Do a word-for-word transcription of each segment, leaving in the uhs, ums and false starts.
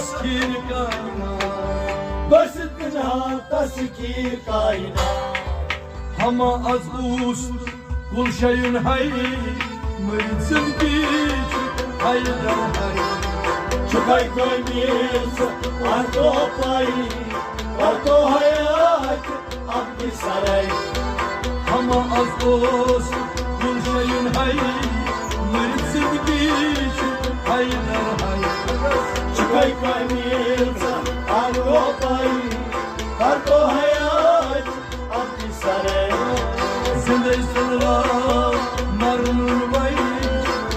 تسخیر کائنات۔ بس تنہا تسخیر کائنات۔ ہما از اوست کل شیون ہائی، مٔرِتھ زندگی چھُ حیدر ہائی۔ چھُکھے کٲمِل ژٕ اَتھ دۄہ پائی، پتو حیات عبدی سرے۔ ہما از اوست کل شیون ہائی، مٔرِتھ زندگی چھُ حیدر ہائی۔ چھُکھے کٲمِل ژٕ اَتھ دۄہ پائی، پتو حیات عبدی سرے۔ زندے سنرا مرن وای،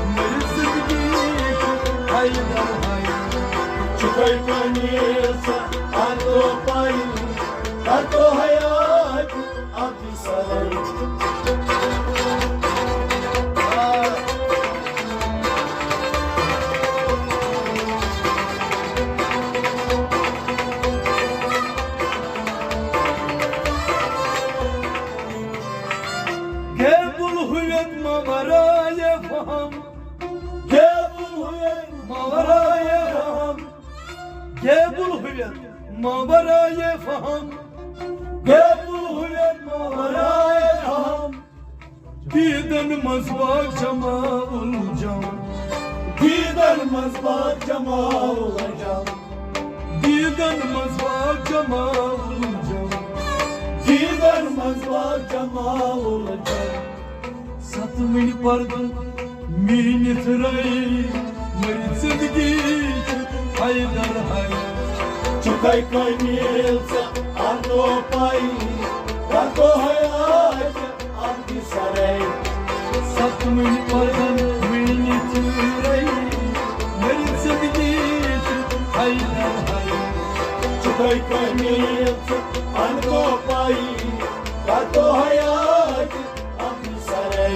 مٔرِتھ زندگی چھُ حیدر ہائی۔ چھُکھے کٲمِل ژٕ اَتھ دۄہ پائی، پتو حیات عبدی سرے۔ غیب الہویت ما ورای فہم۔ غیب الہویت ما ورای فہم۔ غیب الہویت ما ورای فہم۔ غیب الہویت ما ورای فہم۔ دیدن منٛز باغ جمال جم۔ دیدن منٛز باغ جمال جم۔ دیدن منٛز باغ جمال جم۔ دیدن منٛز باغ جمال جم۔ ستوٕنۍ پردٕ میٖنِتھ رٲیی، مٔرِتھ زندگی چھُ حیدر ہائی۔ چھُکھے کٲمِل ژٕ اَتھ دۄہ پائی، پتو حیات عبدی سرے۔ ستوٕنۍ پردٕ میٖنِتھ رٲیی، مٔرِتھ زندگی چھُ حیدر ہائی۔ چھُکھے کٲمِل ژٕ اَتھ دۄہ پائی، پتو حیات عبدی سرے۔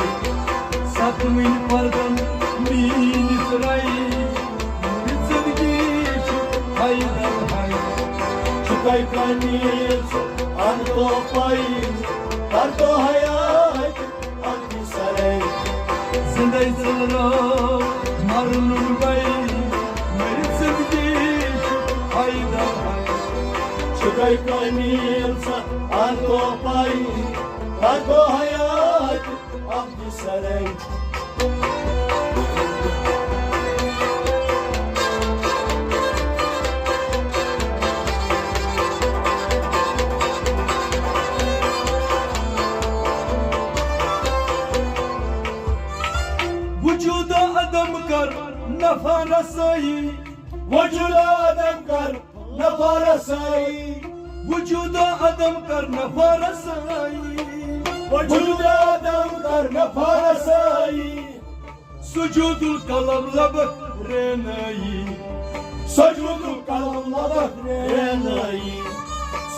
ستوٕنۍ پردٕ میٖنِتھ رٲیی، مٔرِتھ زندگی چھُ حیدر ہائی۔ چھُکھے کٲمِل ژٕ اَتھ دۄہ پائی، پتو حیات عبدی سرے۔ زندے ژلرو مرنُن گوٚو، مٔرِتھ زندگی چھُ حیدر ہائی۔ چھُکھے کٲمِل ژٕ اَتھ دۄہ پائی، پتو حیات عبدی سرے۔ وجود عدم کر نفع رسائی۔ وجود عدم کر نفع رسائی۔ وجود عدم کر نفع رسائی۔ وجود عدم کر نفع رسائی۔ سجود القلب لبک رینائی۔ سجود القلب لبک رینائی۔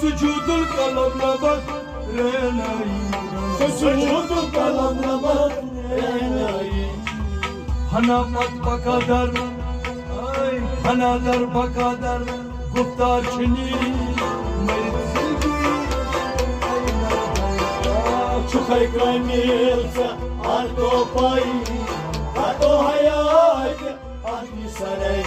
سجود القلب لبک رینائی۔ سجود القلب لبک رینائی۔ ہنا پت بقا در، ہنا در بقا در، گفتار چھنی مٔرِتھ زندگی۔ چھُکھے کٲمِل ژٕ اَتھ دۄہ پائی، پتو حیات عبدی سرے۔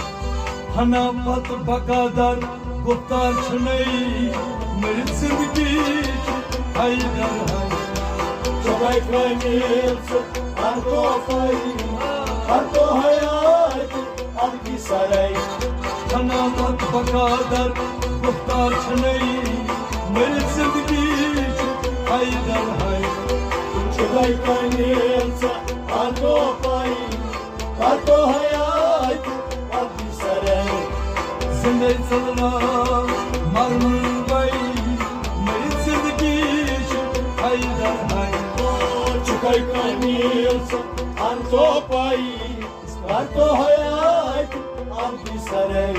ہنا پت بقا در، گفتار چھنی مٔرِتھ زندگی چھُ حیدر ہائی۔ چھُکھے کٲمِل ژٕ اَتھ دۄہ پائی، پتو حیات عبدی سرے۔ ہنا پت بقا در، گفتار چھنی مٔرِتھ زندگی چھُ حیدر ہائی۔ چھُکھے کٲمِل ژٕ اَتھ دۄہ پائی، پتو حیات عبدی سرے۔ زندے ژلرو مرنُن گوٚو، مٔرِتھ زندگی چھُ حیدر ہائی۔ چھُکھے کٲمِل ژٕ اَتھ دۄہ پائی، پتو حیات عبدی سرے۔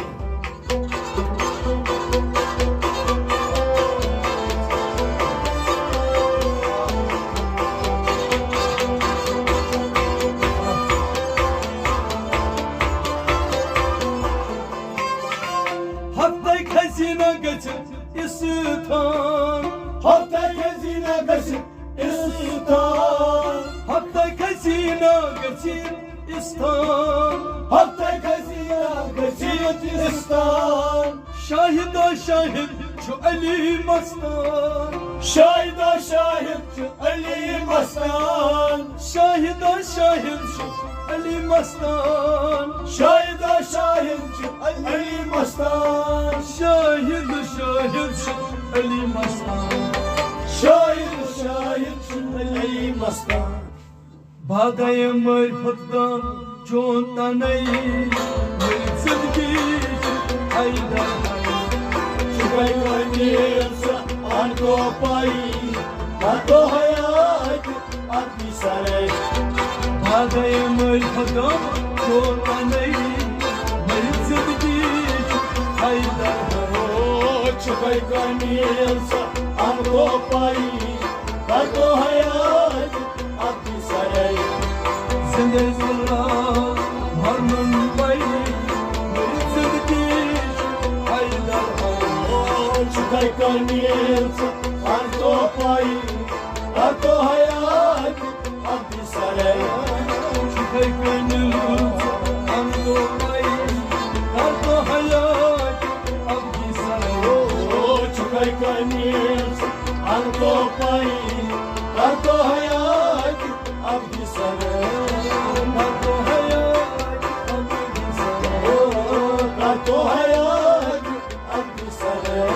ہفتَے کھسہِ نہ گژھِ استان۔ ہفتَے کھسہِ نہ گژھِ استان۔ ہفتَے کھسہِ نہ گژھِ استان۔ ہفتَے کھسہِ نہ گژھِ استان۔ شاہدا شاہد چھُ علی مستان۔ شاہدا شاہد چھُ علی مستان۔ شاہدا شاہد چھُ علی مستان۔ شاہدا شاہد چھُ علی مستان۔ شاہد شاہد چھُ علی مستان۔ شاہد شاہد چھُ علی مستان۔ بادے معرفت دان چون تنے، میری زندگی حیدر ہے۔ چھپے کمیل سا ان کو پائی، نہ تو حیات اپنی سرے۔ بادے معرفت دان چون تنے، میری زندگی حیدر ہے۔ او چھپے کمیل سا ان کو پائی، نہ تو حیات اپنی سرے۔ زندے زلہ مرنن پائی، میری زندگی حیدر ہے۔ او چھپے کمیل سا ان کو پائی، نہ تو حیات اپنی سرے۔ چھپے کمیل سا ان کو پائی، نہ تو حیات اپنی سرے۔ او چھپے کمیل سا ان کو پائی، نہ تو حیات اپنی سرے۔ نہ تو حیات اپنی سرے۔ او نہ تو حیات اپنی سرے۔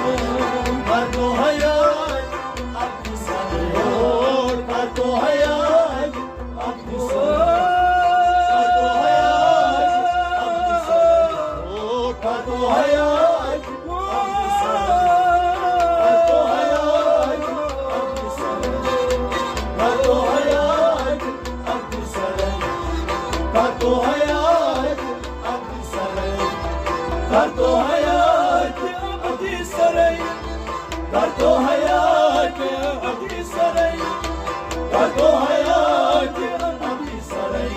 نہ تو حیات اپنی سرے۔ او نہ تو حیات اپنی سرے۔ نہ تو حیات اپنی سرے۔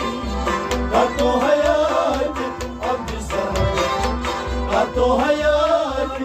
او نہ تو حیات تو حیات